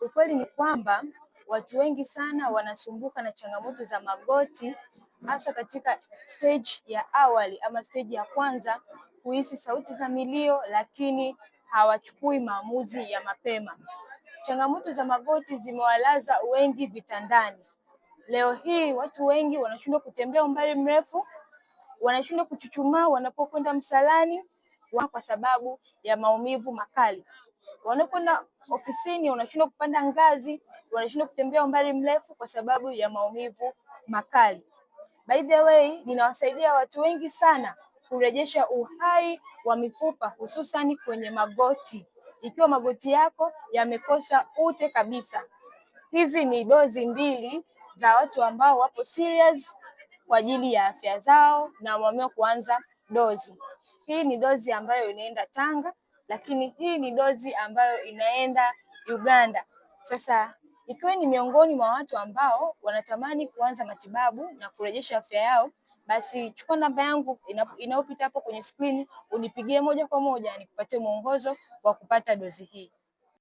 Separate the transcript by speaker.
Speaker 1: Ukweli ni kwamba watu wengi sana wanasumbuka na changamoto za magoti hasa katika stage ya awali ama stage ya kwanza kuhisi sauti za milio, lakini hawachukui maamuzi ya mapema. Changamoto za magoti zimewalaza wengi vitandani. Leo hii watu wengi wanashindwa kutembea umbali mrefu, wanashindwa kuchuchumaa wanapokwenda msalani kwa sababu ya maumivu makali. Wanapokwenda ofisini wanashindwa kupanda ngazi, wanashindwa kutembea umbali mrefu kwa sababu ya maumivu makali. By the way, ninawasaidia watu wengi sana kurejesha uhai wa mifupa hususani kwenye magoti. Ikiwa magoti yako yamekosa ute kabisa. Hizi ni dozi mbili za watu ambao wapo serious kwa ajili ya afya zao na wameamua kuanza dozi. Hii ni dozi ambayo inaenda Tanga, lakini hii ni dozi ambayo inaenda Uganda. Sasa ikiwa ni miongoni mwa watu ambao wanatamani kuanza matibabu na kurejesha afya yao, basi chukua namba yangu inayopita hapo kwenye skrini unipigie moja kwa moja nikupatie mwongozo wa kupata dozi hii.